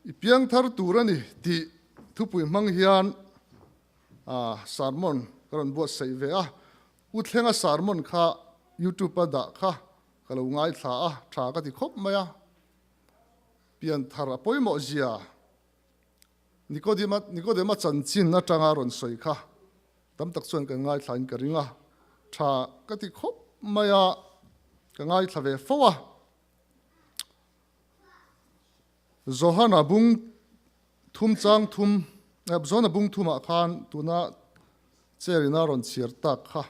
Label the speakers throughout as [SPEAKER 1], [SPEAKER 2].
[SPEAKER 1] I piangthar tur a ni tih thupui hmang hian sermon ka rawn buatsaih ve a. U Thlenga sermon kha YouTube a dah kha ka lo ngaithla a, tha ka ti khawp mai a. Pianthar a pawimawh zia Nikodema Nikodema chanchin atanga rawn sawi kha tam tak chuan kan ngaithlain ka ring a, tha ka ti khawp mai a, ka ngaithla ve fo a. Johana bung thum chang thum, Johana bung thumah khan tuna chair ina rawn chhiar tak kha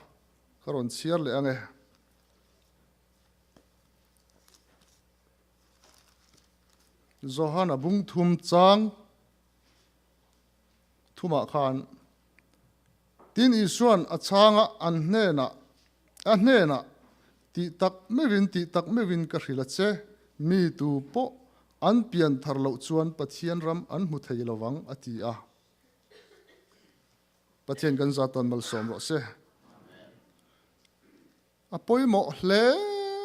[SPEAKER 1] ka rawn chhiar leh ang e. Johana bung thum chang thumah khan tin Isuan a chhanga an hnenah a hnenah Tih tak meuhin, tih tak meuhin ka hrilh a che, mi tu pawh an pian thar loh chuan Pathian ram an hmu thei lo vang, a ti a. Pathian kan zatan malsawm rawh se. A pawimawh hle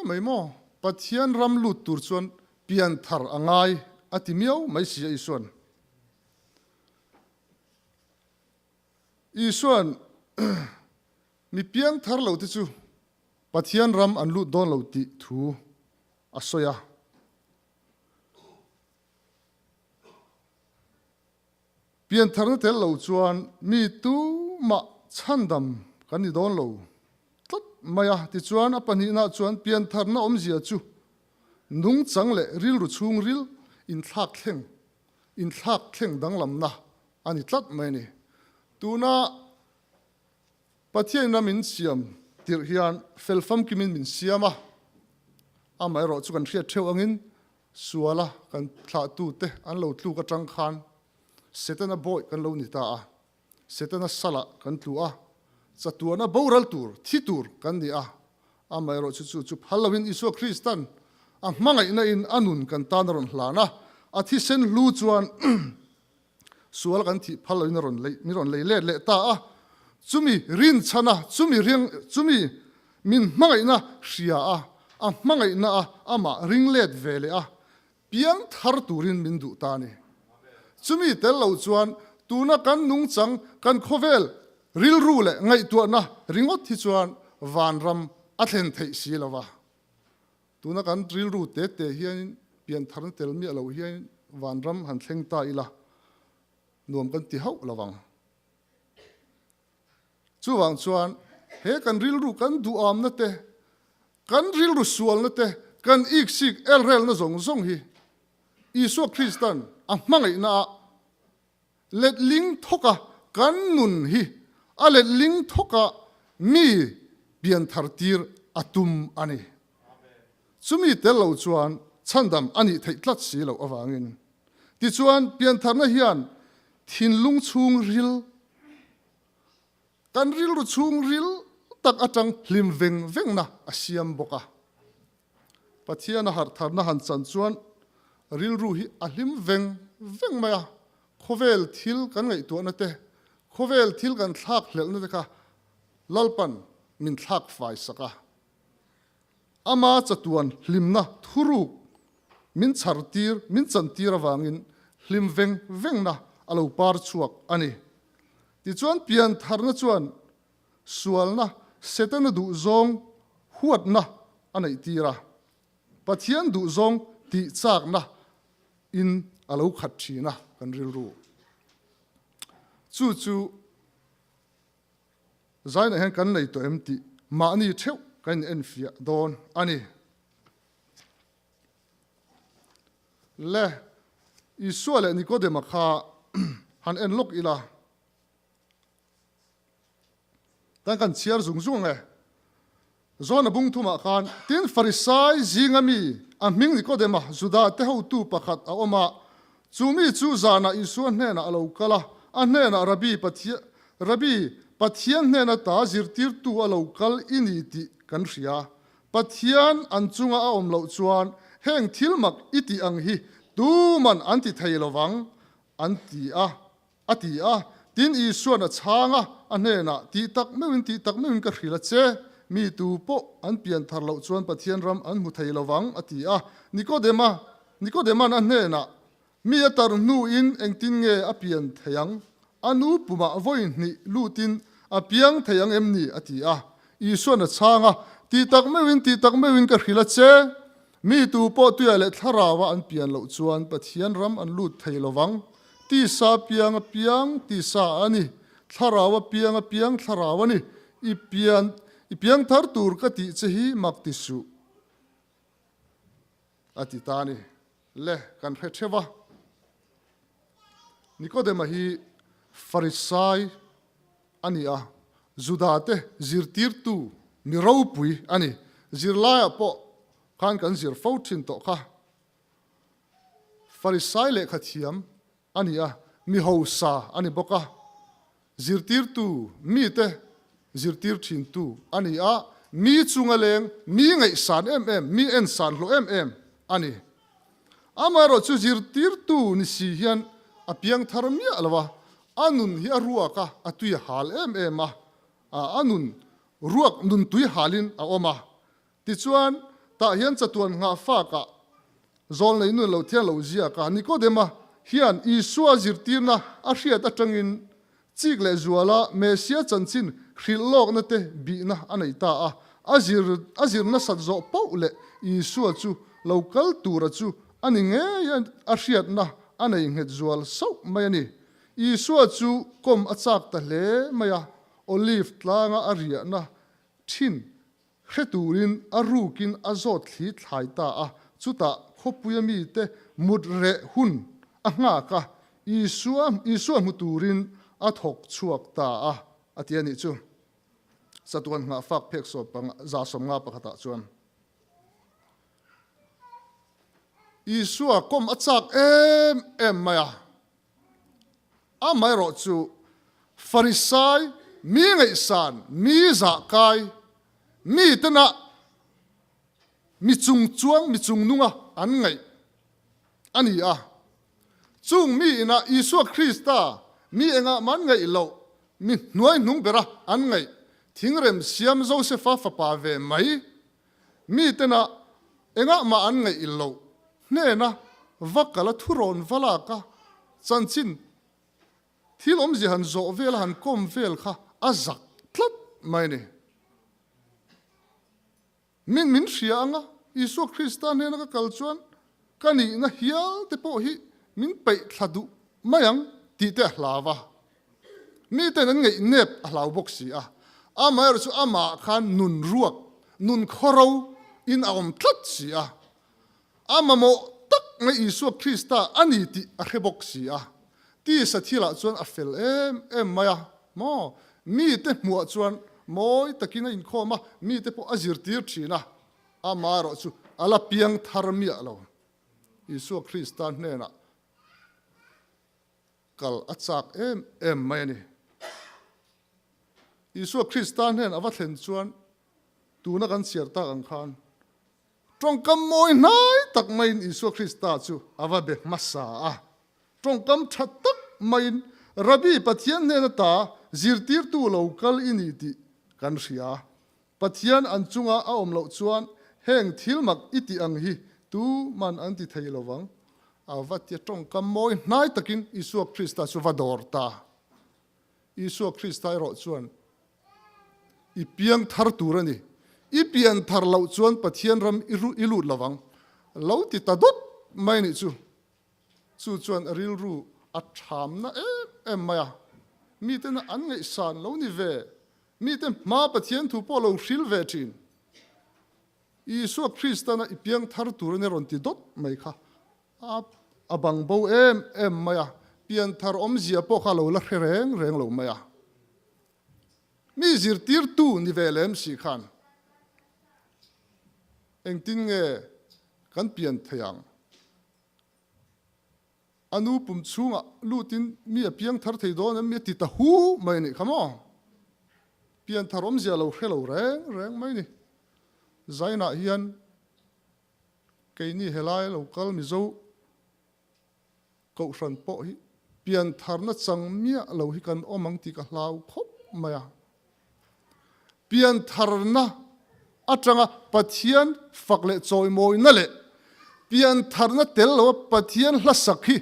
[SPEAKER 1] mai maw? Pathian ram lut tur chuan pian thar a ngai, a ti miau mai si a Isuan. Isuan Mi piang thar lo te chu Pathian ram an lut dawn lo tih thu a sawi a. Pian tharna tel lo chuan mi tumah chhandam kan ni dawn lo tlat mai a. Tichuan a pahnihna chuan pian tharna awmzia chu nungchang leh rilru chhungril inthlak thleng inthlak thleng danglamna a ni tlat mai a ni. Tuna Pathianina min siam tirh hian fel famkimin min siam a, amaherawh chu kan hriat theuh angin suala kan thlahtute an lo tluk atang khan Setana bawi kan lo ni ta a, Setana salah kan tlu a, chatuana boral tur, thi tur kan ni a, amaherawh chu chu chu phal loin Isua Kristan a hmangaihna in a nun kan tan a rawn hlan a, a thisen hlu chuan Sual kan thih phal loin a rawn lei, min rawn lei let leh ta a. Chumi rinchhan a, chumi ring, chumi min hmangaihna hria a, a hmangaihna a amah ring let ve leh a, piang thar turin min duh ta a ni. Chumi tel lo chuan tuna kan nungchang, kan khawvel rilru leh ngaihtuahna ringawt hi chuan vanram a thlen theih si lo va. Tuna kan rilru te te hianin piantharna tel miah lo hianin vanram han thleng ta ila nuam kan ti hauh lo vang. Chuvang chuan he kan rilru kan duhamna te, kan rilru sualna te, kan iksik elrelna zawng zawng hi Isua Kristan a hmangaihna ah Letling thawka kan nun hi a letling thawka mi pianthar tir a tum a ni. Chumi tel lo chuan chhandam a nih theih tlat si loh avangin. Tichuan, piantharna hian thinlung chhungril, kan rilru chhungril tak atang hlim veng vengna a siam bawk a. Pathian a harhtharna han chan chuan rilru hi a hlim veng veng mai a, khawvel thil kan ngaihtuahna te, khawvel thil kan thlak hlelhna te kha Lalpan min thlak fai sak a. Ama chatuan hlimna thuruk min chhar tir, min chan tir avangin hlim veng vengna a lo par chhuak a ni. Tichuan piantharna chuan Sualna, Setana duhzawng huatna a neih tir a, Pathian duhzawng tih chakna in a lo khat thin a kan rilru. Chu chu zainah hian kan nei tawh em tih mahni theuh kan in enfiah dawn a ni. Le, Isua leh Nikodema kha han en lawk ila. Tan kan chhiar zung zung ang e. John-a bung thumah khan, Tin, Farisai zinga mi, a hming Nikodema, Juda te hotu pakhat a awm a, chu mi chu zanah Isua hnenah a lo kal a, a hnenah Rabbi, Pathian, Rabbi, Pathian hnena ta zirtirtu a lo kal i ni tih kan hria. Pathian an chunga a awm loh chuan heng thil mak i tih ang hi tuman an ti thei lo vang, an ti a. A ti a, tin Isua'n a chhang a, a hnenah, Tih tak meuhin, tih tak meuhin ka hrilh a che, mi tu pawh an pian thar loh chuan Pathian ram an hmu thei lo vang, a ti a. Nikodema, Nikodeman a hnenah, Mi a tar hnuin engtin nge a pian thei ang? A nu pumah vawi hnih lutin a piang thei ang em ni? a ti a. Isua'n a chhang a, Ti tak meuhin, ti tak meuhin ka hrilh a che. Mi tu pawh tuia leh thlaraua an pian loh chuan Pathian ram an lut thei lo vang. Tisa piang a piang, tisa a ni. Thlarau a piang a piang, thlarau a ni. I pian, i piang thar tur ka tih che hi mak ti suh. A ti ta a ni. Le, kan hre theuh a. Nikodema hi Farisai a ni a, Judate zirtirtu mi ropui a ni. Zirlaiah pawh khan kan zir fo thin tawh kha. Farisai lehkha thiam a ni a, mi hausa a ni bawk a. Zirtirtu, mite zirtir thintu a ni a, mi chunga leng, mi ngaihsan em em, mi ensan hlawh em em a ni. Amaherawh chu zirtirtu ni si hian a piang thar miah lo a, a nun hi a ruak a, a tui a hal em em a, a nun ruak nun tui halin a awm a. Tichuan, tah hian chatuan nghah fakah Zawlnei nun lo thiang lo ziak a, Nikodema hian Isua zirtirna a hriat atangin chik leh zuala Messia chanchin hrilh lawkna te bihna a nei ta a. A zir a zir nasat zawh poh leh Isua chu lo kal tura chu a ni ngei a hriatna a nei nghet zual sauh mai a ni. Isua chu kawm a chak ta hle mai a, Olive tlanga a riahna thin Hre turin a rukin a zawt thli thlai ta a, chutah khawpuia mite mut reh hun a nghak a, Isua Isua hmu turin a thawk chhuak ta a, a ti a nih chu. Chatuan nghahfak phek sawm panga 150 pakhatah chuan Isua kawm a chak em em mai a, Amaherawh chu Farisai mi ngaihsan, mi zahkai, mi tena mi chungchuang, mi chungnunga an ngaih a ni a. Chung mi inah Isua Krista mi engah mah an ngaih loh, mi hnuai hnung bera an ngaih, thingrem siam Josefa fapa ve mai, mi tena engah mah an ngaih loh hnena va kal a thurawn va lak a, chanchin thil awmzia han zawh vel a han kawm vel kha a zak tlat mai a ni. Min min hria ang a, Isua Krista hnena ka kal chuan ka nihna hial te pawh hi min peih thla duh mai ang tih te a hlau a. Miten an ngaih nep a hlau bawk si a, amaherawh chu amah khan nun ruak, nun khawro in a awm tlat si a. A mamawh tak mai Isua Krista a ni tih a hre bawk si a. Tisa thilah chuan a fel em em mai a, maw? Mite hmuah chuan mawi takin a inkhawm a, mite pawh a zirtir thin a, amaherawh chu a la piang thar miah lo. Isua Krista hnenah Kal a chak em em mai a ni. Isua Krista hnen a va thlen chuan tuna kan chhiar tak ang khan tawngkam mawi hnai tak maiin Isua Krista chu a va be hmasa a. Tawngkam tha tak maiin Rabbi Pathian hnen ata zirtirtu lo kal i ni tih kan hria. Pathian an chunga a awm loh chuan heng thil mak i tih ang hi tuman an ti thei lo vang. A va tia tawngkam mawi hnai takin Isua Krista chu va dawr ta. Isua Krista erawh chuan i piang thar tur a ni. I pian thar loh chuan Pathian ram i lut lo vang. Lo ti ta dawt mai nih chu. Chu chuan a rilru a thamna em em mai a. Miten an ngaihsan lo ni ve. Mite hma Pathian thu pawh lo hril ve thin. Isua Kristana i piang thar tur a ni rawn ti dawt mai kha a a bang bo em em mai a, pian thar awmzia pawh kha lo la hre reng reng lo mai a. Mi zirtirtu ni ve lem si khan engtin nge kan pian thei ang? A nu pum chhungah lutin mi a piang thar thei dawn em mi a ti ta hu mai a nih kha maw? Pian thar awmzia lo hre lo reng reng mai ni. Zainah hian keini helai lo kal Mizo Kohhran pawh hi pian tharna chang miah lo hi kan awm ang tih ka hlau khawp mai a. Pian tharna atanga Pathian fak leh chawimawina leh pian tharna tel loa Pathian hlasak hi.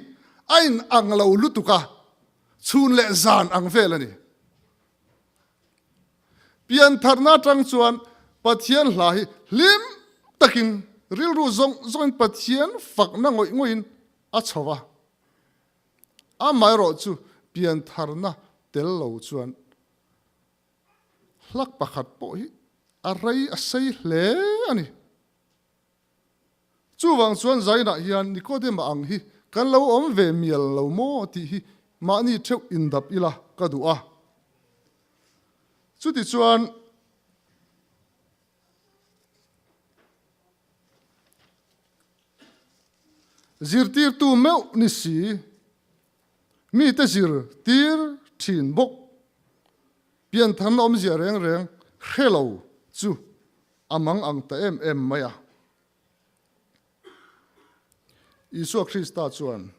[SPEAKER 1] a in ang lo lutuk a, chhun leh zan ang vel a ni. Piantharna atang chuan Pathian hla hi hlim takin rilru zawng zawngin Pathian fakna ngawih ngawih in a chho va. Amaherawh chu piantharna tel lo chuan hlak pakhat pawh hi a rei a sei hle a ni. Chuvang chuan Zainah hian Nikodema ang hi kan lo awm ve mial lo maw tih hi mahni theuh indap ila ka duh a. Chutichuan zirtirtu meuh ni si, mite zirtir thin bawk piantharna awmzia reng reng hre lo chu a mang ang ta em em mai a. Isua Krista chuan,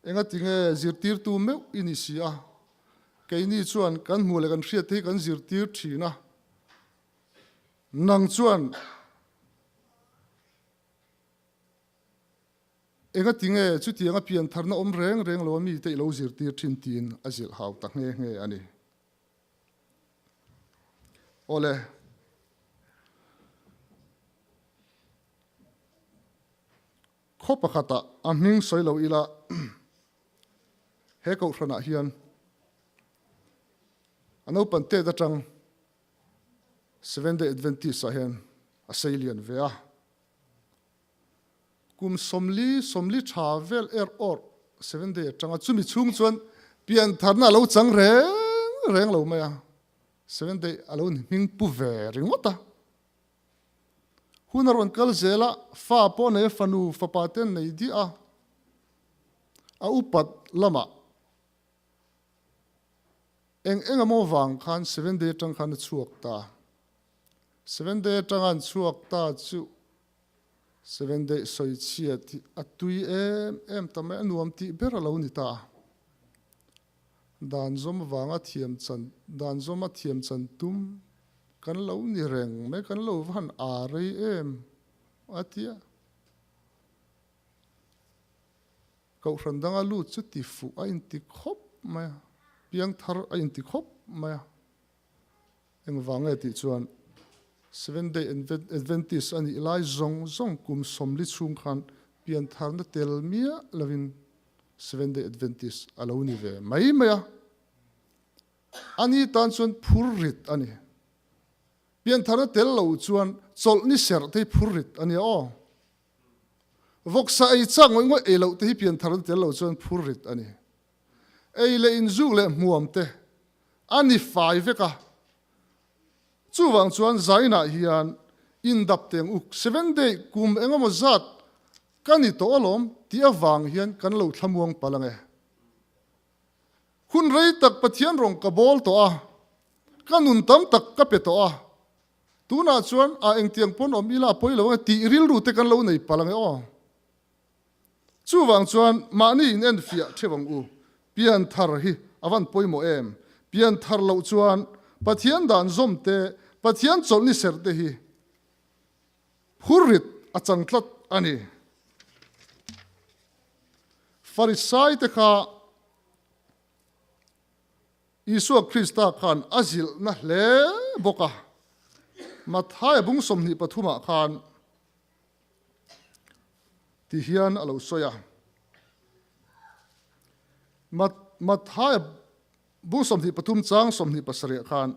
[SPEAKER 1] Engatinge zirtirtu meuh i ni si a? Keini chuan kan hmuh leh kan hriat te hi kan zirtir thin a. Nang chuan engatinge chutianga piantharna awm reng reng lo a mite i lo zirtir thin tiin a zilh hau ta nghe nghe a ni. Awle. Khaw pakhatah a hming sawi lo ila he kohhranah hian a naupan tet atang Seventh Day Adventist ah hian a sei lian ve a. Kum 40, 40 tha vel er awrh Seventh Day atanga chumi chhung chuan piantharna a lo chang reng reng lo mai a. Seventh Day a lo hming pu ve ringawt a. Hun a rawn kal zel a, fa pawh nei a fanu fapa te an nei diah a, a upat lamah eng eng emaw vang khan Seventh Day atang khan a chhuak ta. Seventh Day atanga an chhuak ta chu Seventh Day sawi chhiat hi a tui em em ta mai, a nuam tih ber a lo ni ta. Dan zawm vanga thiam chan, dan zawma thiam chan tum kan lo ni reng mai, kan lo va han aa rei em a ti a. Kohhran danga lut chu ti fuh a inti khawp mai a, piangthar a inti khawp mai a. Engvang nge tih chuan Seventh Day Adventist a nih lai zawng zawng kum 40 chhung khan piantharna tel miah lovin Seventh Day Adventist a lo ni ve mai mai a. Ani tan chuan phur rit a ni. Piantharna tel lo chuan chawlh ni serh te hi phur rit a nia aw. Vawksa ei chak ngawih ngawih ei loh te hi piantharna tel lo chuan phur rit a ni. Ei leh inzuk leh hmuam te a ni fai vek a. Chuvang chuan zainah hian indap teng uk Seven Day kum engemaw zat ka ni tawh alawm tih avang hian kan lo thlamuang palh ang e. Hun rei tak Pathian rawng ka bawl tawh a, ka nun tam tak ka pe tawh a, tunah chuan a engtiang pawn awm ila a pawi lo ang e tih rilru te kan lo nei palh ang e aw. Chuvang chuan mahni in enfiah theuh ang u. Pianthar hi a van pawimawh em? Pianthar loh chuan Pathian dan zawm te, Pathian chawlhni serh te hi phurrit a chang tlat a ni. Farisai te kha Isua Krista khan a zilhna hle bawk a. Mathaia bung 23 ah khan Ti hian a lo sawi a. Matthai bu 23 chang 27 khan,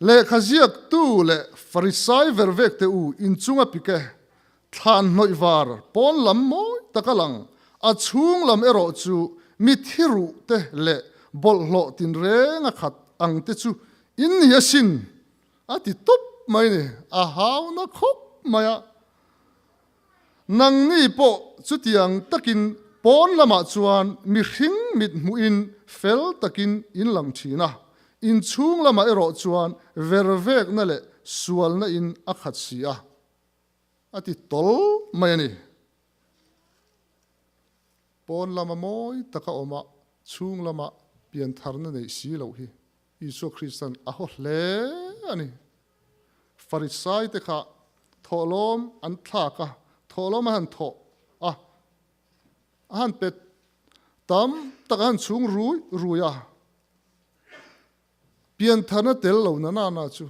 [SPEAKER 1] Lehkha ziaktu leh Farisai vervek te u inchung a pik e, thlan hnawih var pawn lam mawi tak a lang, a chhung lam erawh chu mi thi ruh te leh bawlhhlawh tinreng a khat ang te chu in ni asin A ti tawp mai ni, a hauna khawp mai a. Nangni pawh chutiang takin pawn lamah chuan mihring mit hmuhin fel takin in lang thin a, inchhung lamah erawh chuan vervekna leh sualna in a khat si a, a ti tawl mai a ni. Pawn lama mawi taka awma chhung lama piantharna neih si loh hi Isua Krista'n a haw hle a ni. Farisaite kha thawhlawm an thlak a, thawhlawm a han thawh a, a han pe. Tam tak an han chhung rui rui a. Piantharna tel lo na nana chu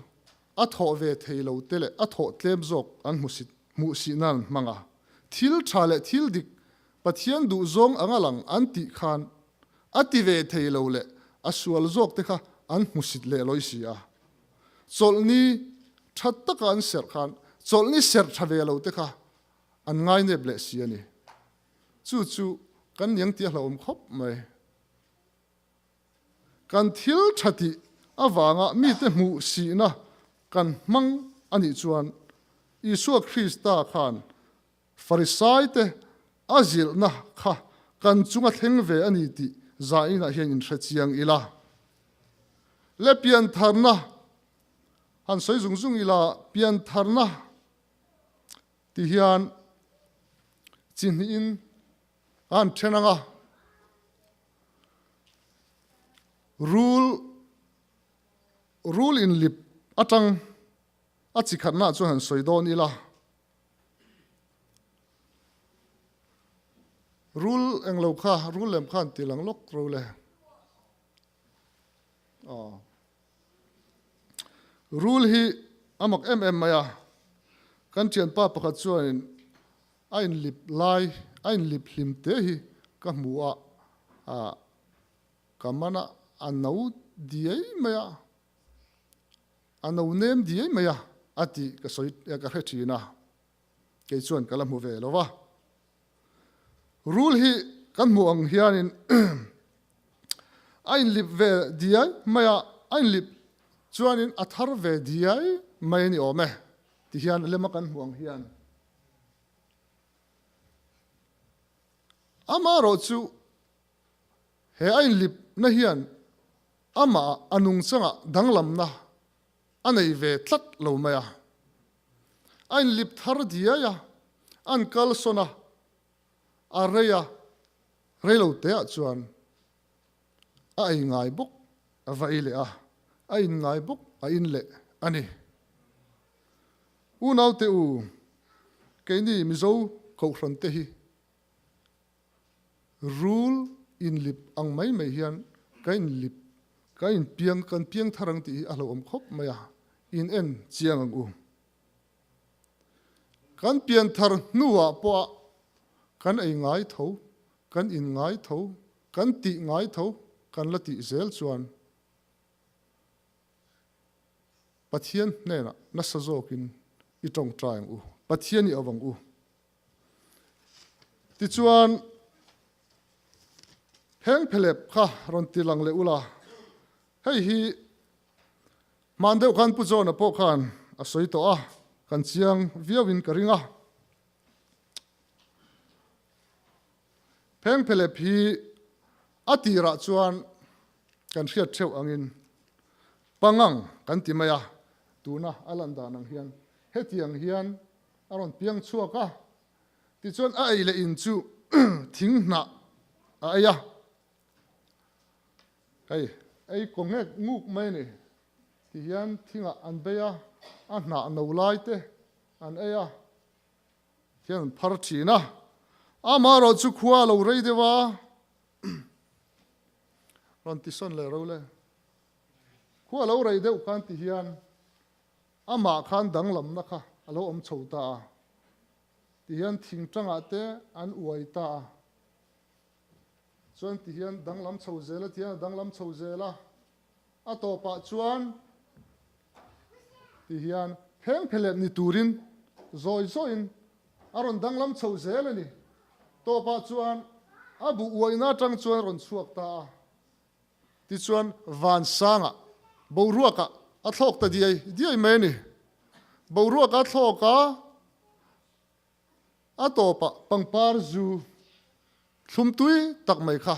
[SPEAKER 1] a thawh ve thei lo te leh a thawh tlem zawk an hmusit hmuhsih nan an hmang a. Thil tha leh thil dik Pathian duhzawng anga lang an tih khan a ti ve thei lo leh a sual zawk te kha an hmusit leh lawi si a. Chawlhni tha taka an serh khan chawlhni serh tha ve lo te kha an ngainep leh si a ni. Chu chu kan niang tih a hlauhawm khawp mai. Kan thil tha tih avanga mite hmuh sihna kan hmang a nih chuan Isua Krista khan Farisaite a zilhna kha kan chunga thleng ve a ni tih zainah hian inhre chiang ila. Le piantharna han sawi zung zung ila, piantharna ti hian chi hnihin a han then ang a, rul rul inlip atang a chi khatna chuan han sawi dawn ila. Rul englo kha rul lem khan ti lang lawk ro le. Aw. Rul hi a mak em em mai a, kan thianpa pakhat chuanin a inlip lai, a inlip hlim te hi ka hmu a, ah ka man a, a no diai mai a, a no nem diai mai a, a tih ka sawi ka hre thin a, kei chuan ka la hmu ve lo va. Rul hi kan hmuh ang hianin a inlip ve diai mai a, a inlip chuanin a thar ve diai mai a ni awm e ti hian lema kan hmuh ang hian. Amaherawh chu he a inlipna hian amah a nungchangah danglamna a nei ve tlat lo mai a. A inlip thar diai a, an kalsawn a, a rei a, rei lo teah chuan a ei ngai bawk a va ei leh a, a in ngai bawk a in leh a ni. Unaute u, keini Mizo Kohhran te hi Rul inlip ang mai mai hian ka inlip, ka inpiang, kan piang thar ang tih hi a hlauhawm khawp mai a, in en chiang ang u. Kan pian thar hnuah pawh kan ei ngai tho, kan in ngai tho, kan tih ngai tho, kan la tih zel chuan Pathian hnenah nasa zawkin i tawngtai ang u, Pathian i awm ang u. Tichuan, heng phelep kha rawn ti lang leh ula, hei hi hman deuh khan Pu John-a pawh khan a sawi tawh a, kan chiang viauin ka ring a. Pheng phelep hi a tirah chuan kan hriat theuh angin pangang kan ti mai a, tuna a lan dan ang hian hetiang hian A rawn piang chhuak a, tichuan a ei leh in chu thing hnah a ei a, hei ei kaw nghek nguk mai a ni, tihian thingah an bei a, a hnah no lai te an ei a, tihian an phar thin a, amaherawh chu khua a lo rei deuh a, rawn ti sawn leh ro le, khua a lo rei deuh khan tihian Amah khan danglamna kha a lo awm chho ta a, tihian thingtangah te an uai ta a, chuan tihian danglam chho zel a, tihian a danglam chho zel a, a tawpah chuan tihian phengphelep ni turin zawi zawiin a rawn danglam chho zel a ni. Tawpah chuan a buh uaina atang chuan a rawn chhuak ta a. Tichuan, vansangah boruakah a thlawk ta diai diai mai a ni. Boruak a thlawk a, a tawpah pangpar zu thlum tui tak mai kha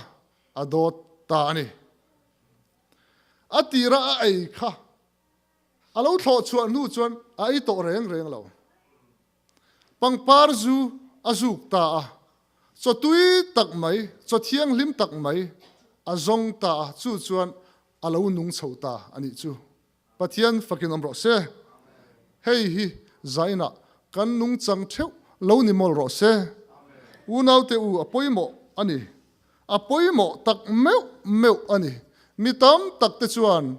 [SPEAKER 1] a dawt ta a ni. A tira a ei kha a lo thlawh chhuah hnu chuan a ei tawh reng reng lo. Pangpar zu a zuk ta a, chaw tui tak mai, chaw thianghlim tak mai a zawng ta a, chu chuan a lo nung chho ta a nih chu. Pathian fakin awm rawh se. Hei hi zainah kan nungchang theuh lo ni mawlh rawh se. Unaute u a pawimawh a ni. A pawimawh tak meuh meuh a ni. Mi tam tak te chuan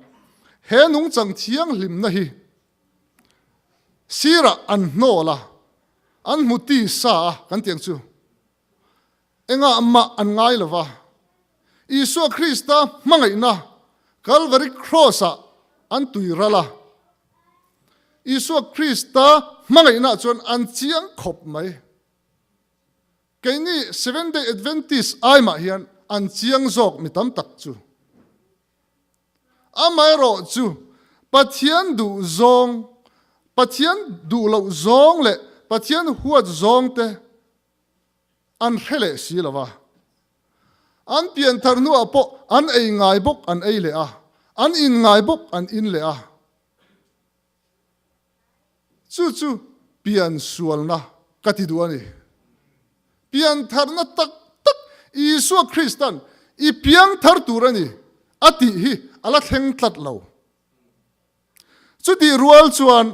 [SPEAKER 1] he nungchang thianghlimna hi sirah an hnawl a, an hmu ti sa a kan tih ang chu. Engah mah an ngai lo va. Isua Krista hmangaihna Kalvari Kraws-ah an tui ral a. Isua Krista hmangaihnaah chuan an chiang khawp mai. Keini Seventh Day Adventist aimah hian an chiang zawk mi tam tak chu. Amaherawh chu Pathian duh zawng, Pathian duh loh zawng leh Pathian huat zawng te an hre leh si lo va. An pian thar hnuah pawh an ei ngai bawk an ei leh a, an in ngai bawk an in leh a. Chu chu pian sualna ka ti duh a ni. Pian tharna tak tak Isua Kristan i piang thar tur a ni a tih hi a la thleng tlat lo. Chutih rual chuan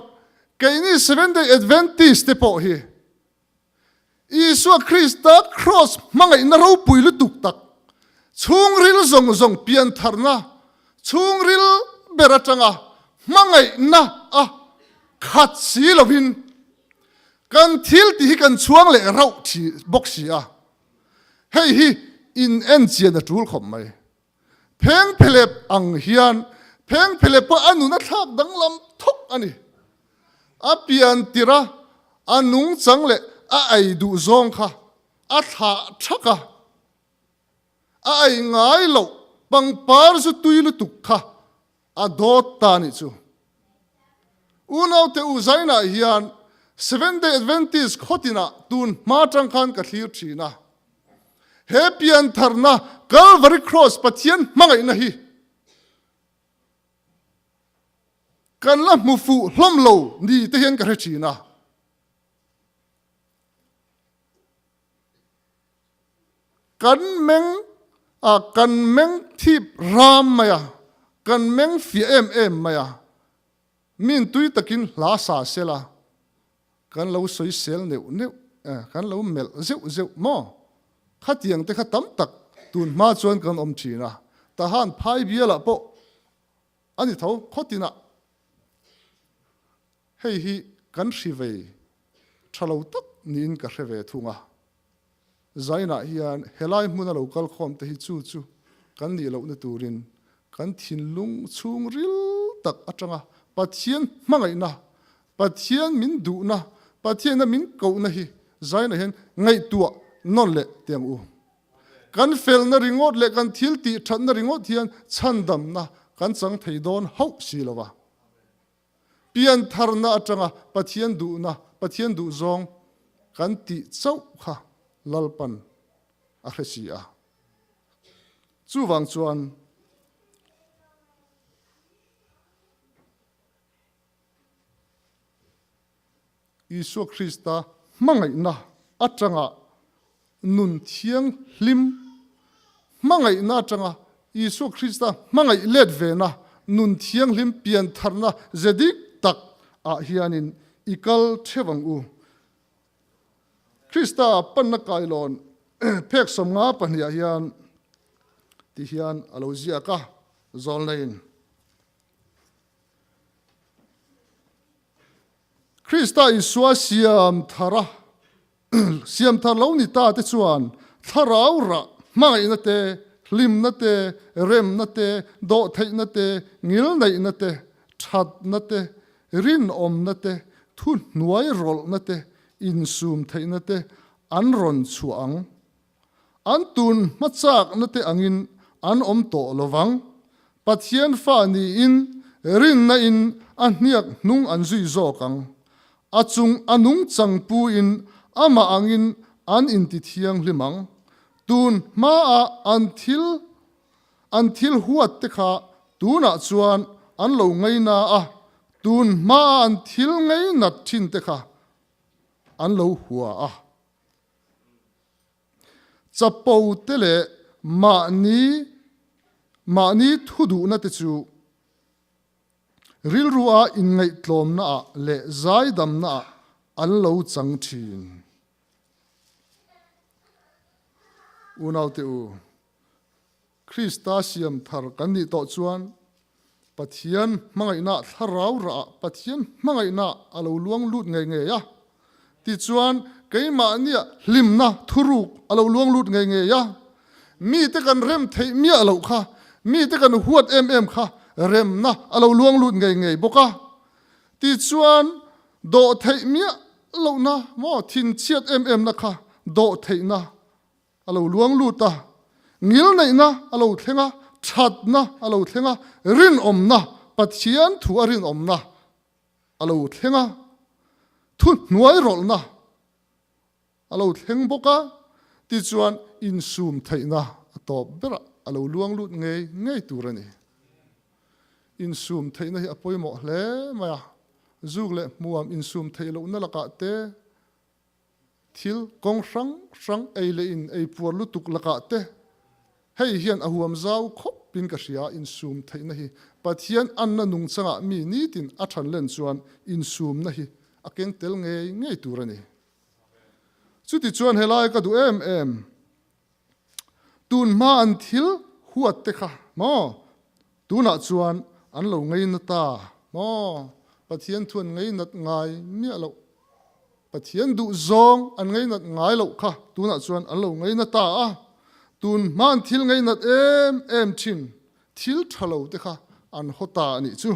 [SPEAKER 1] keini Seventh Day Adventist te pawh hi Isua Krista Kraws hmangaihna ropui lutuk tak, chhungril zawng zawng piantharna, chhungril ber atanga hmangaihna a khat si lovin kan thil tih hi kan chhuang leh rauh thi bawk si a. Hei hi in enchian a tul khawp mai. Phengphelep ang hian phengphelep pawh a nun a thlak danglam thawk a ni. A pian tirh a, a nungchang leh a ei duh zawng kha a thlah thak a. A ei ngai loh pangpar zu tui lutuk kha a dawt ta nih chu. Unaute u Zainah hian Seventh Day Adventist khawtinah tun hma tang khan ka thlir thin a. He piantharna Calvary Cross Pathian hmangaihna hi kan la hmu fuh hlawm lo ni te hian ka hre thin a. Kan meng a, kan meng thip ram mai a, kan meng fiah em em mai a, min tui takin hla sa sela kan lo sawi sel neuh neuh e, kan lo melh zeuh zeuh maw? Khatiang te kha tam tak tun hma chuan kan awm thin a, tahan phai bialah pawh a ni tho khawtinah. Hei hi kan hri vei tha lo tak niin ka hre ve thung a. Zainah hian helai hmuna lo kal khawm te hi chu chu kan nih lohna turin kan thinlung chhungril tak atanga Pathian hmangaihna, Pathian min duhna, Pathianna min kohna hi Zainah hian ngaihtuah nawn leh teh ang u. Kan felna ringawt leh kan thil tih thatna ringawt hian chhandamna kan chang thei dawn hauh si lo va. Piantharna atanga Pathian duhna, Pathian duhzawng kan tih chauh kha Lalpan a hre si a. Chuvang chuan Isua Krista hmangaihna atanga nun thianghlim hmangaihna atanga Isua Krista hmangaih let vena nun thianghlim piantharna ze dik tak ah hianin i kal theuh ang u. Krista panna kailawn phek 52 ah hian ti hian a lo ziak a, Zawlneiin. Krista Isua siam thar a, siam thar lo ni ta te chuan thlarau rah hmangaihna te, hlimna te, remna te, dawhtheihna te, ngilneihna te, thatna te, rinawmna te, thuhnuai rawlhna te, insum theihna te an rawn chhuah ang. An tun hmachakna te angin an awm tawh lo vang. Pathian fa niin rinna in a hniak hnung an zui zawk ang. A chung a nungchang pu in amah angin an inti thianghlim ang. Tun hmaa an thil an thil huat te kha tunah chuan an lo ngaina a, tun hmaa an thil ngainat thin te kha an lo hua a. Chapo te leh mahni mahni thu duhna te chu rilrua inngaihtlawmna ah leh zaidamna ah an lo chang thin. Unaute u. Krista siam thar kan nih tawh chuan Pathian hmangaihna thlarau rah ah Pathian hmangaihna a lo luang lut ngei ngei a. Tichuan, keimahnia hlimna thuruk a lo luang lut ngei ngei a. Mite kan rem theih miah loh kha, mite kan huat em em kha remna a lo luang lut ngei ngei bawk a. Tichuan, dawh theih miah lohna maw thinchhiat em emna kha dawh theihna a lo luang lut a, ngilneihna a lo thleng a, thatna a lo thleng a, rinawmna, Pathian thu a rinawmna a lo thleng a, thuhnuai rawlhna a lo thleng bawk a, tichuan insum theihna a tawp berah a lo luang lut ngei ngei tur a ni. Insum theihna hi a pawimawh hle mai a, zuk leh hmuam insum theih lohna lakah te, Thil kawng hrang hrang ei leh in ei puar lutuk lakah te hei hian a huam zau khawp in ka hria insum theihna hi Pathian anna nungchangah mi nitin a than len chuan insumna hi a keng tel ngei ngei tur a ni. Chuti chuan helai ka duh em em tun hma an thil huat te kha maw tunah chuan an lo ngei na ta maw Pathian thu an ngei nat ngai miah loh. Pathian duh zawng an ngainat ngai loh kha tunah chuan an lo ngaina ta a, tun hma an thil ngainat em em thin thil tha lo te kha an haw ta a nih chu.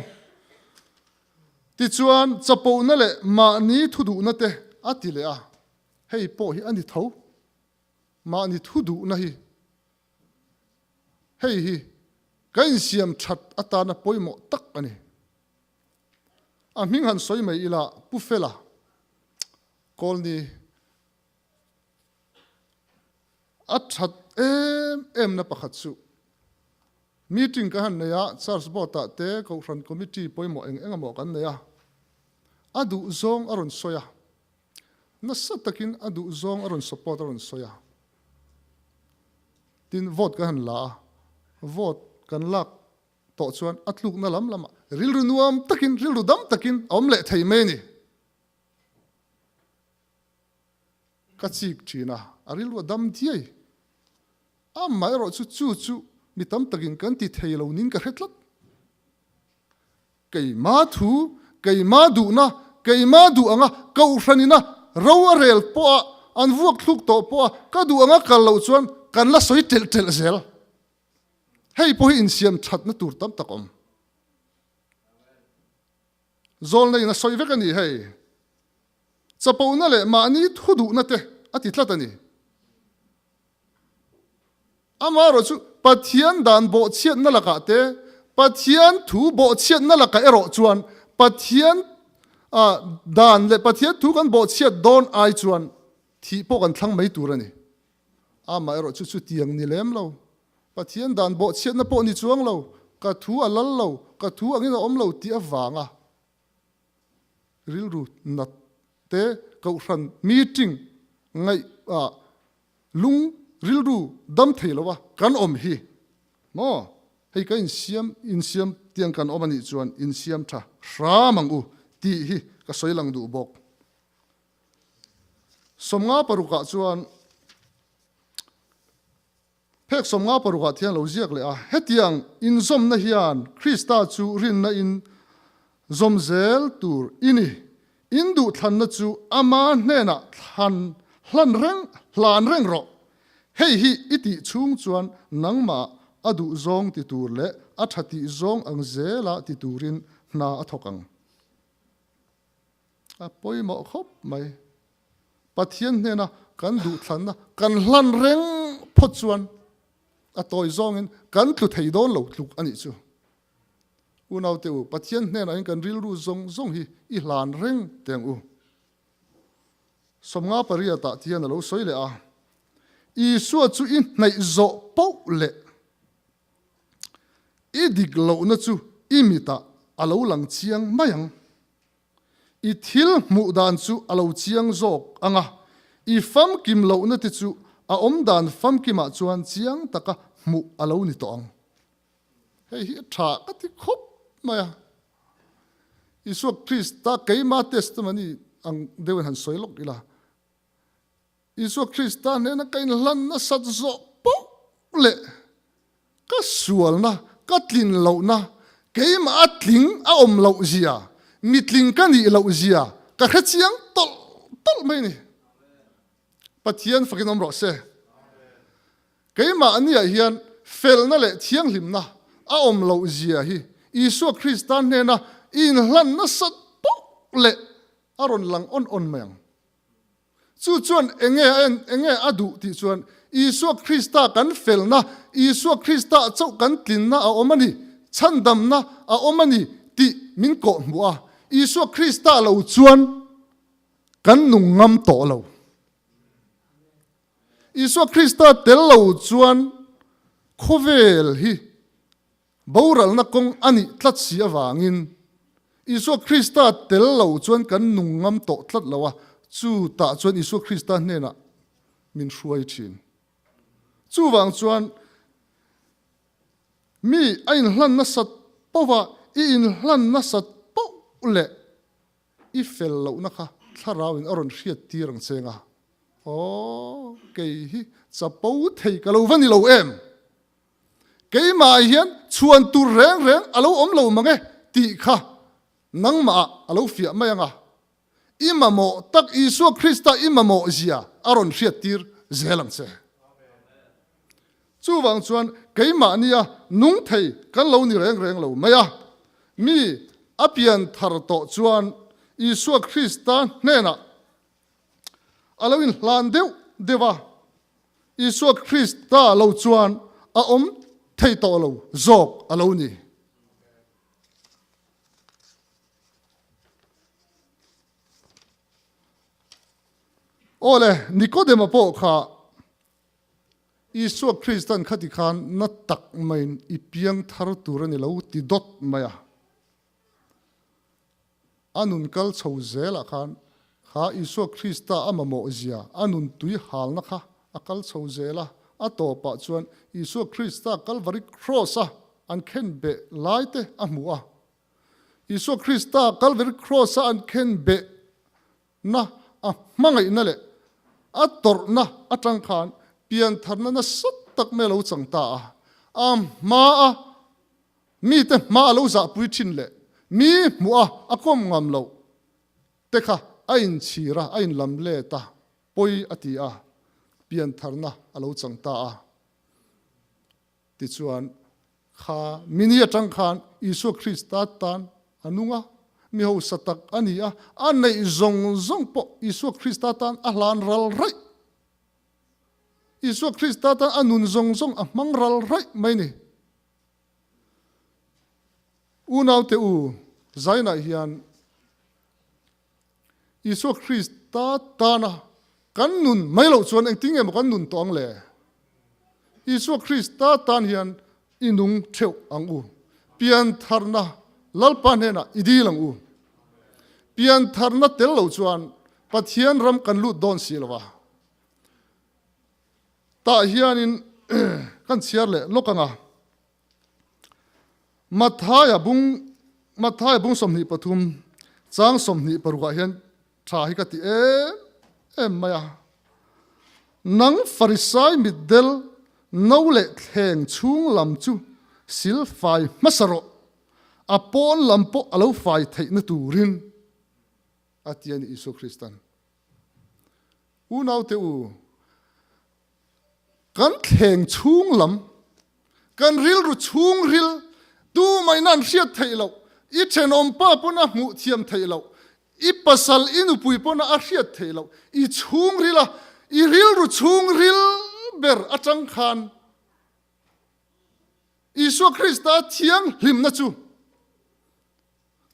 [SPEAKER 1] Tichuan chapona leh mahni thuduhna te a ti leh a, hei pawh hi a ni tho. Mahni thuduhna hi hei hi ka insiam that atana pawimawh tak a ni. A hming han sawi mai ila Pu Fela Kawlni a that em em na pakhat chu meeting kan han nei a, Church Board ah te Kohhran Committee pawimawh eng eng emaw kan nei a, a duh zawng a rawn sawi a, nasa takin a duh zawng a rawn support a rawn sawi a, tin vote kan han la a, vote kan lak tawh chuan a tlukna lam lamah rilru nuam takin, rilru dam takin a awm leh thei mai a ni. Ka chik thin a, a rilru a dam diai. Amaherawh chu chu chu mi tam takin kan ti thei lo nin ka hre tlat. Keima thu, keima duhna, keima duh anga kohhranina ro a rel pawha an vuak thluk tawh pawha ka duh anga kal loh chuan kan la sawi telh telh zel. Hei pawh hi insiam thatna tur tam tak awm. Zawlna in a sawi vek a ni hei. Chapona leh mahni thu duhna te a ti tlat a ni. Amaherawh chu Pathian dan bawhchhiatna lakah te, Pathian thu bawhchhiatna lakah erawh chuan Pathian dan leh Pathian thu kan bawhchhiat dawn ai chuan thih pawh kan thlang mai tur a ni. Amaherawh chu chutiang ni lem lo. Pathian dan bawhchhiatna pawh ni chuang lo, ka thu a lal lo, ka thu angin a awm lo tih avanga rilru nat te kohhran meeting ngaih ah lung rilru dam thei lo a kan awm hi maw hei ka insiam insiam tiang kan awm anih chuan insiam tha hram ang u tih hi ka sawi lang duh bawk. 50 parukah chuan Phek 50 parukah thian lo ziak leh a, hetiang inzawmna hian Krista chu rinna in zawm zel tur i ni. In duhthlanna chu ama hnenah thlan hlan reng hlan reng rawh. Hei hi i tih chhung chuan nangmah a duh zawng ti tur leh a tha tih zawng ang zela ti turin hna a thawk ang. A pawimawh khawp mai. Pathian hnena kan duhthlanna kan hlan reng phawt chuan a tawi zawngin kan tlu thei dawn lo tluk a nih chu. Unaute u, Pathian hnenah hian kan rilru zawng zawng hi i hlan reng teh ang u. 50 pariatah ti hian a lo sawi leh a, Isua chu i hnaih zawh poh leh I dik lohna chu i mitah a lo lang chiang mai ang. I thil hmuh dan chu a lo chiang zawk ang a, i famkim lohna te chu a awm dan famkimah chuan chiang taka hmuh a lo ni tawh ang. Hei hi a tha ka ti khawp mai a. Isua Krista keima testimony ang deuhin han sawi lawk ila. Isua Krista hnena ka inhlan nasat zawh poh leh. Ka sualna, ka tlin lohna, keimah a tling a awm loh zia, mitling ka nih loh zia ka hre chiang tawlh tawlh mai a ni. Pathian fakin awm rawh se. Keimah aniah hian felna leh thianghlimna a awm loh zia hi Isua Krista hnena i inhlan nasat poh leh a rawn lang awn awn mai ang. Chu chuan enge a en, enge a duh tih chuan Isua Krista kan felna, Isua Krista chauh kan tlinna a awm a ni, chhandamna a awm a ni tih min kawh hmuh a. Isua Krista lo chuan kan nung ngam tawh lo. Isua Krista tel lo chuan khawvel hi Boralna kawng a nih tlat si avangin Isua Krista tel lo chuan kan nung ngam tawh tlat lo a, chu tah chuan Isua Krista hnenah min hruai thin. Chuvang chuan mi a inhlan nasat poh a, i inhlan nasat poh leh i fel lohna kha thlarauin a rawn hriat tir ang che nga, Aw, kei hi chapo thei ka lo va ni lo em? Keimah hian chhuan tur reng reng a lo awm lo mang e tih kha nangmah ah a lo fiah mai ang a. I mamawh tak Isua Krista i mamawh zia a rawn hriat tir zel ang che. Chuvang chuan keimahnia nung thei kan lo ni reng reng lo mai a. Mi a pian thar tawh chuan Isua Krista hnenah A lo inhlan deuh deuh a, Isua Krista lo chuan a awm thei tawh lo zawk a lo ni. Aw le, Nikodema pawh kha Isua Kristan khati khan na tak maiin i piang thar tur a ni lo ti dawt mai a. A nun kal chho zelah khan kha Isua Krista a mamawh zia a nun tui halna kha a kal chho zel a, a tawpah chuan Isua Krista Kalvari Kraws-a an khen beh lai te a hmu a. Isua Krista Kalvari Kraws-a an khen beh na a hmangaihna leh a tawrhna atang khan piantharna nasa tak mai a lo chang ta a, a hmaa Mite hma a lo zahpui thin leh mi hmuh a a kawm ngam loh te kha a inchhir a, a inlam let a, pawi a ti a, piantharna a lo chang ta a. Tichuan, kha mini atang khan Isua Krista tan a nung a, mi hausa tak a ni a, a neih zawng zawng pawh Isua Krista tan a hlan ral raih. Isua Krista tan a nun zawng zawng a hmang ral raih mai ni. Unaute u, zainah hian Isua Krista tana kan nun mai loh chuan engtin nge maw kan nun tawh ang le? Isua Krista tan hian i nung theuh ang u. Piantharna Lalpa hnenah i dil ang u. Piantharna tel lo chuan Pathian ram kan lut dawn si lo a. Tah hianin kan chhiar leh lawk ang a, Mathaia bung Mathaia bung 23 chang 26 ah hian tha hi ka ti em em mai a, Nang Farisai mitdel no leh thleng chhung lam chu sil fai hmasa rawh, a pawn lam pawh a lo fai theihna turin, a ti a ni Isua Kristan. Unaute u, kan thleng chhung lam, kan rilru chhungril, tumahin an hriat theih loh, i thenawm pa pawn a hmuh thiam theih loh, i pasal, i nupui pawn a hriat theih loh, i chhungril a, i rilru chhungril ber atang khan Isua Krista thianghlimna chu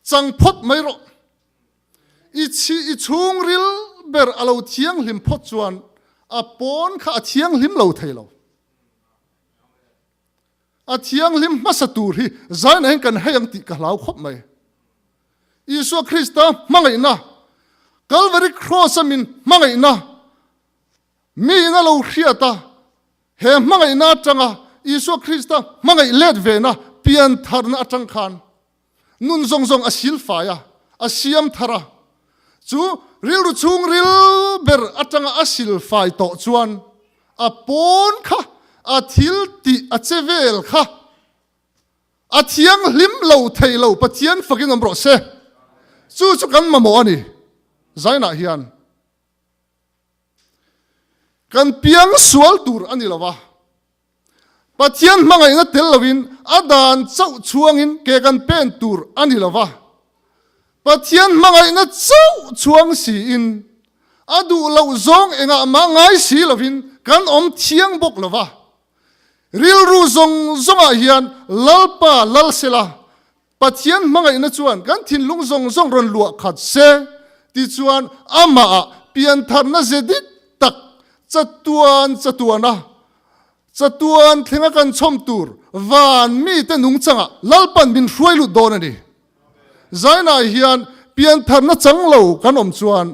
[SPEAKER 1] Chang phawt mai rawh. I chhi i chhungril ber a lo thianghlim phawt chuan a pawn kha a thianghlim lo thei lo. A thianghlim hmasa tur hi zainah hian kan hei ang tih ka hlau khawp mai. Isua Krista hmangaihna, Calvary Cross-a min hmangaihna, miin a lo hriat a, he hmangaihna atanga Isua Krista hmangaih let vena piantharna atang khan Nun zawng zawng a sil fai a, a siam thar a. Chu rilru chhungril ber atanga a sil fai tawh chuan a pawn kha. A thil tih a che vel kha a thianghlim lo thei lo Pathian fakin awm rawh se. Chu chu kan mamawh a ni. Zainah hian kan piang sual tur a ni lo va. Pathian hmangaihna tel loin a dan chauh chhuangin ke kan pen tur a ni lo va. Pathian hmangaihna chauh chhuang siin a duh loh zawng engah mah ngai si lovin kan awm thiang bawk lo va. Rilru zawng zawngah hian Lalpa lal sela, Pathian hmangaihna chuan kan thinlung zawng zawng rawn luah khat se, tichuan amahah piantharna ze dik tak chatuan chatuana chatuan thlenga kan chhawm tur van mite nungchangah Lalpan min hruai lut dawn a ni. Zainah hian piantharna chang lo kan awm chuan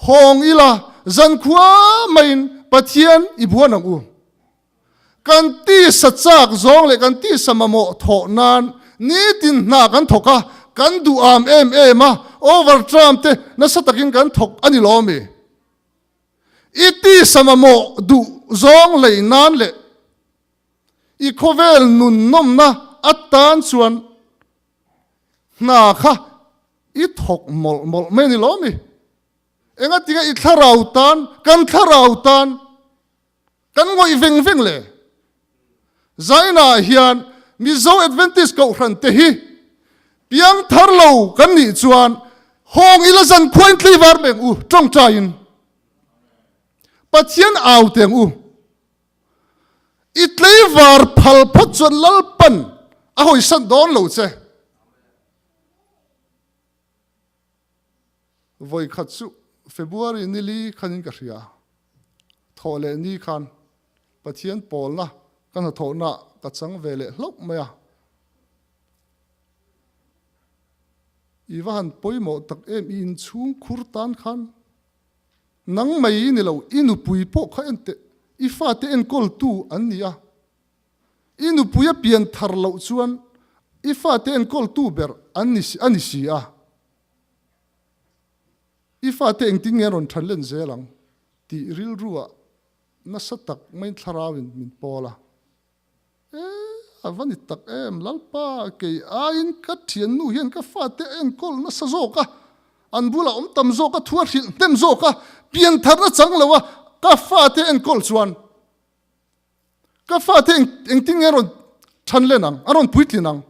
[SPEAKER 1] hawng ila zankhua maiin Pathian i buan ang u. Kan tisa chak zawng leh kan tisa mamawh thawh nan nitin hna kan thawk a, kan duham em em a, overtime te nasa takin kan thawk a ni lo ami? I tisa mamawh duh zawng lei nan leh i khawvel nun nawmna atan chuan hna kha i thawk mawlh mawlh mai a ni lo ami? Engatinge i thlarau tan, kan thlarau tan Kan ngawih veng veng le. Zainah hian Mizo Adventist Kohhran te hi piang thar lo kan nih chuan hawng ila zan khuain tleivar meng u tawngtaiin Pathian au teng u. I tleivar phal phawt chuan Lalpan a hawisan dawn lo che. Vawi khat chu February nili khanin ka hria. Thawh leh ni khan Pathian pawlna ka hnathawhna ka chang ve leh hlauh mai a. I va han pawimawh tak em i inchhung khur tan khan nang mai ni lo i nupui pawh kha en teh i fate enkawltu an ni a. I nupui a pian thar loh chuan i fate enkawltu ber an ni a ni si a. I fate engtin nge an rawn than len zel ang tih rilruah nasa tak maiin thlarauin min pawl a. E, a va ni tak em, Lalpa, kei aiin ka thiannu hian ka fate a enkawl nasa zawk a, an bulah awm tam zawk a, thu a hrilh hnem zawk a, piantharna chang lo a ka fate a enkawl chuan ka fate engtin nge an rawn than len ang, an rawn puitlin ang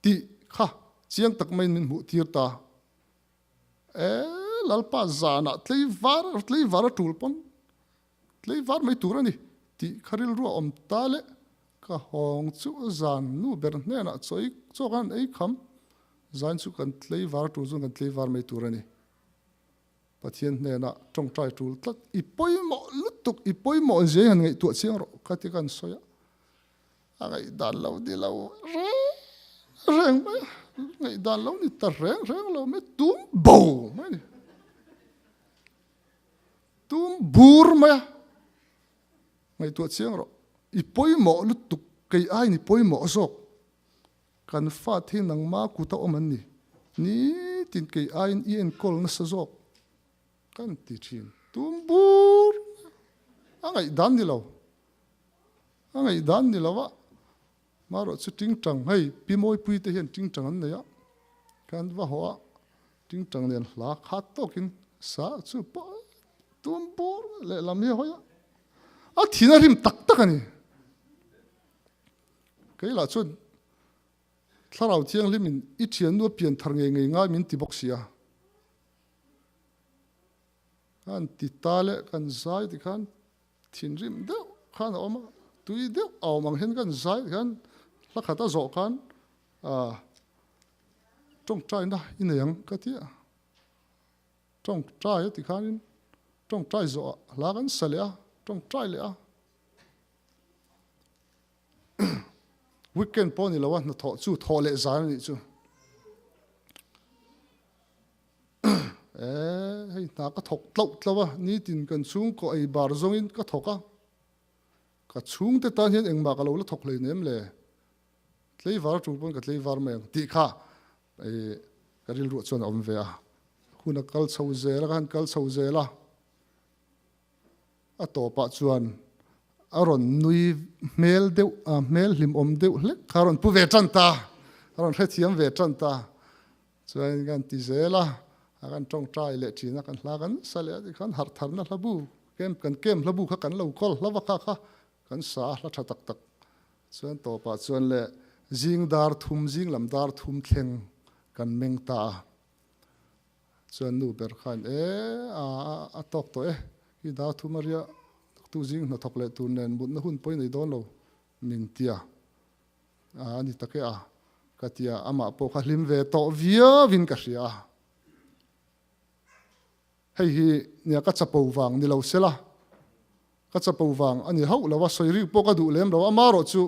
[SPEAKER 1] tih kha chiang tak maiin min hmuh tir ta. E, Lalpa zanah tleivar, tleivar a tul pawn tleivar mai tur a ni tih kha rilru a awm ta le. Ka hawng chu zan nu ber hnenah chawi chawk a han ei kham, zan chu kan tleivar a tul chuan kan tleivar mai tur a ni. Pathian hnenah tawngtai tul tlat, i pawimawh lutuk, i pawimawh zia i han ngaihtuah chiang rawh ka ti ka han sawi a. A ngaihdan lo ni lo reng reng mai a, ngaihdan lo ni ta reng reng lo mai, tum bo mai a ni, tum bur mai a, ngaihtuah chiang rawh, i pawimawh lutuk, kei aiin i pawimawh zawk, kan fate hi nangma kuta awm an ni, nitin kei aiin i enkawl nasa zawk kan ti thin, tum bur a ngaihdan ni lo. A ngaihdan ni lo a, marawh chu tingtang hei Pi Mawipui te hian tingtang an nei a, kan va haw a, tingtang nen hla khat tawkin sa chu pawh tum bur lehlam hi a hawi a, a thin a rim tak tak a ni. Kei lah chuan Thlarau Thianghlimin i thiannu a pian thar ngei ngei ngai min ti bawk si a. Kan ti ta leh kan zai tikhan Thinrim deuh khan a awm a, tui deuh a awm ang hian kan zai hian hla khat a zawh khan ah tawngtaina i nei ang ka ti a, tawngtai a ti khanin tawngtai zawhah hla kan sa leh a, tawngtai leh a. Weekend pawh a ni lo a, hnathawh chu thawh leh zan a nih chu. E, hei hna ka thawk tlauh tlauh a, nitin kan chhungkaw ei bar zawngin ka thawk a, ka chhungte tan hian engmah ka lo la thawk hleinem le, tleivar tul pawn ka tleivar mai ang tih kha e ka rilruah chuan a awm ve a, hun a kal chho zel a, ka han kal chho zel a, a tawpah chuan. A rawn nui hmel deuh, hmel hlimawm deuh hlek kha a rawn pu ve tan ta, a rawn hrethiam ve tan ta. Chuan kan ti zel a, a kan tawngtai leh thin a, kan hla kan sa leh a tikhan harh tharna hla bu, camp kan camp hla bu kha kan lo kawl hla vak a kha kan sa a hla tha tak tak. Chuan tawpah chuan leh zing dar thum, zing lam dar thum thleng kan meng ta a. Chuan nu ber khan e a a tawk tawh e, i dar thum a riah tu zing hnathawk leh tur nen mutna hun pawh i nei dawn lo min tia. A ni tak e a, ka ti a, amah pawh kha hlim ve tawh viauin ka hria a. Hei hi nia ka chapo vang ni lo sela, ka chapo vang a ni hauh lo a, sawi rik pawh ka duh lem lo a, amarawh chu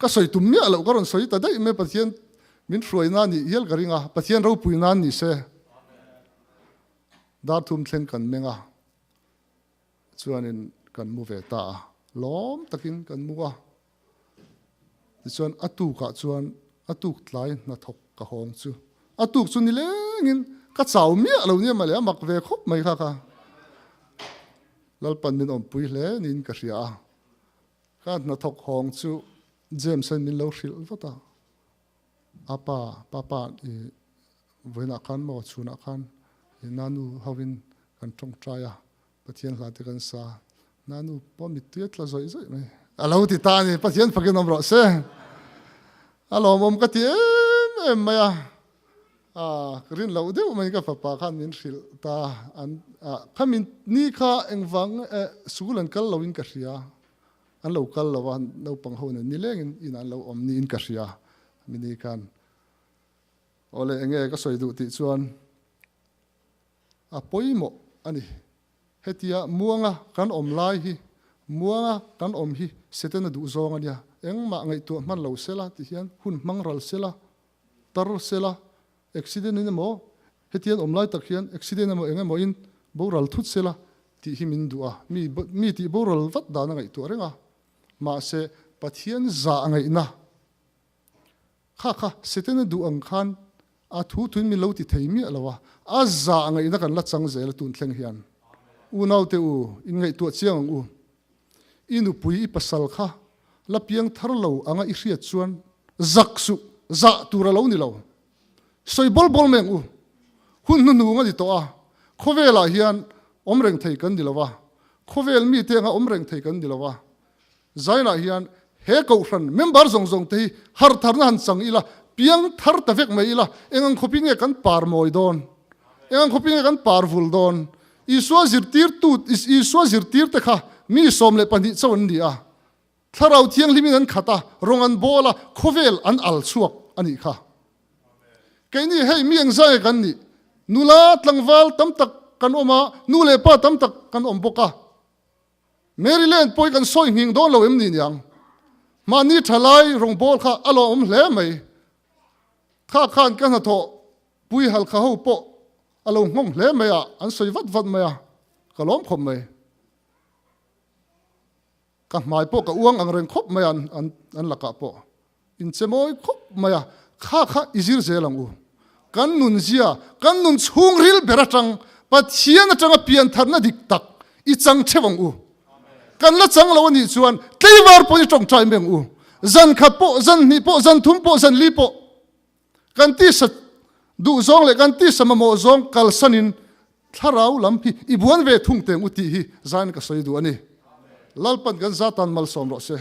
[SPEAKER 1] ka sawi tum miah loh ka rawn sawi ta daih mai, Pathian min hruai nan nih hial ka ring a, Pathian ropui nan ni se. Dar thum thleng kan meng a. Chuanin kan mu ve ta a, lawm takin kan mu a. Tichuan a tukah chuan a tuk tlai hnathawk ka hawng chu a tuk chu nilengin ka chau miah lo nia mawle, a mak ve khawp mai kha kha. Lalpan min awmpui hle niin ka hria a. Ka hnathawk hawng chu James-a'n min lo hrilh vat a, A pa, papa i vawiinah khan maw chhunah khan i nanu hovin kan tawngtai a, Pathian hla te kan sa, nanu pawh mittui a tla zawih zawih mai. A lo ti ta a ni, Pathian fakin awm rawh se. A lawmawm ka ti em em mai a, ka rin loh deuh mai ka fapa khan min hrilh ta an khami ni kha engvang school an kal loin ka hria. An lo kal lo a, naupang ho nen nilengin inah an lo awm niin ka hria. Mini khan, Awle enge ka sawi duh tih chuan a pawimawh a ni. Hetia muanga kan awm lai hi, muanga kan awm hi Setana duh zawng a nia. Engmah ngaihtuah hman lo sela ti hian hun hmang ral sela, tar sela, accident in emaw, hetian awm lai tak hian accident emaw eng emaw in boral thut sela tih hi min duh a, mi mi tih boral vat dan a ngaihtuah reng a, mahse Pathian zah ngaihna kha kha Setana duh ang khan a thu thuin min lo ti thei miah lo a, a zah ngaihna kan la chang zel a tun thleng hian. Unaute u, inngaihtuah chiang ang u. I nupui i pasal kha la piang thar lo anga i hriat chuan zak suh, zah tur a lo ni lo. Sawi bawl bawl mai ang u. Hun hnuhnung a ni tawh a, khawvelah hian awm reng thei kan ni lo a, khawvel mite anga awm reng thei kan ni lo a. Zainah hian he kohhran member zawng zawng te hi harh tharna han chang ila, piang thar ta vek mai ila, eng ang khawpin nge kan par mawi dawn? Eng ang khawpin nge kan par vul dawn? Isua zirtirtu, Isua zirtirte kha mi 12 chauh an ni a. Thlarau Thianghlimin an khat a, rawng an bawl a, khawvel an al chhuak a nih kha. Keini hei mi engzah nge kan nih? Nula tlangval tam tak kan awm a, nu leh pa tam tak kan awm bawk a. Maryland pawh hi kan sawi nghing dawn lo em ni niang? Mahni thalai rawngbawl kha a lawmawm hle mai. Kha khan ka hnathawh pui halkha ho pawh a lo nghawng hle mai a, an sawi vat vat mai a, ka lawm khawp mai. Ka hmai pawh ka uang ang reng khawp mai a an an lakah pawh. Inche mawi khawp mai a, kha kha i zir zel ang u. Kan nun zia, kan nun chhungril ber atang Pathian atanga piantharna dik tak i chang theuh ang u. Kan la chang lo a nih chuan tleivar pawh i tawngtai mai ang u. Zan khat pawh, zan hnih pawh, zan thum pawh, zan li pawh kan tisa duh zawng leh kan tisa mamawh zawng kalsanin thlarau lam hi i buan ve thung teng u tih hi zain ka sawi duh a ni. Lalpan kan zatan malsawm rawh se.